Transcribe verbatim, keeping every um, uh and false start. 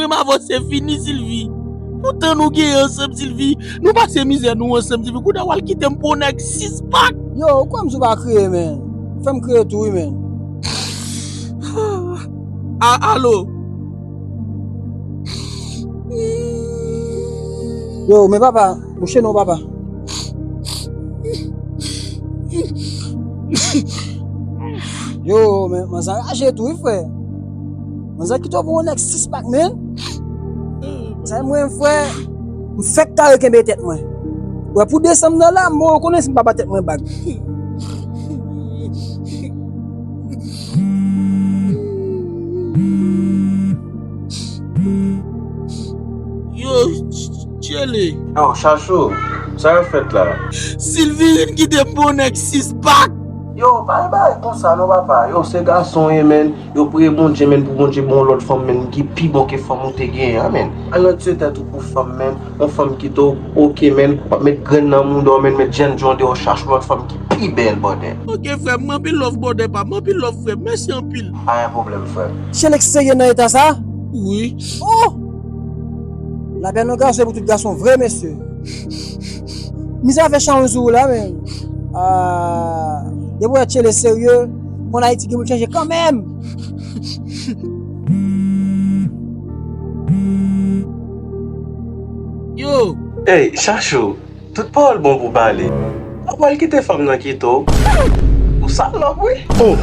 Menm avè w se fini, Silvi. Poutan nou genyen ansanm, Silvi. Nou pase mizè nou ansanm, Silvi. Kounye a w al kite m pou yon nèg sis pak. Yo, ou kwè m sou pa kriye, men. Fè m kriye tou, wi, men. A, alo. Yo, men papa, mouche non, papa. Yo, men, manzè raje tou, wi, frè. Manzè kite w pou yon nèg sis pak, men. Sa mwen, frè, m fèk kare kenbe tèt mwen. Wè, pou desanm nan la, mwen, ou konnen si m pa ba tèt mwen bag. Yo, Tchele. Yo, Chachou, sa yo fèt la? Silvi vin kite m pou yon nèg sis pak. Yo, pa bay bagay konsa non, papa. Yo, se gason w ye, men. Yo, priye Bondye, men, pou Bondye ba w lòt fanm, men, ki pi bon ke fanm ou te genyen an, men. Al nan tye tèt ou pou fanm, men. Yon fanm ki tou oke, men, w ap met grenn nan mouda w, men, met jènjan w deyò, chache lòt fanm ki pi bèl, brother. Oke, frè m, anpil love, brother pa m, anpil love, frè m, mèsi anpil. Pa gen pwoblèm, frè m. Tchele serye nan eta sa? Wi. Oh! Lapè nan gason se pou tout gason vre, mesye. Mizè fè chawony sou ou la, men. Ah, depi w wè Tchele serye, konn Ayiti gen pou l chanje kanmenm. Yo. Ey, Chachou, tout pawòl bon pou pale. Ou pral kite fanm nan kite w. Ou salòp, wi. Oh!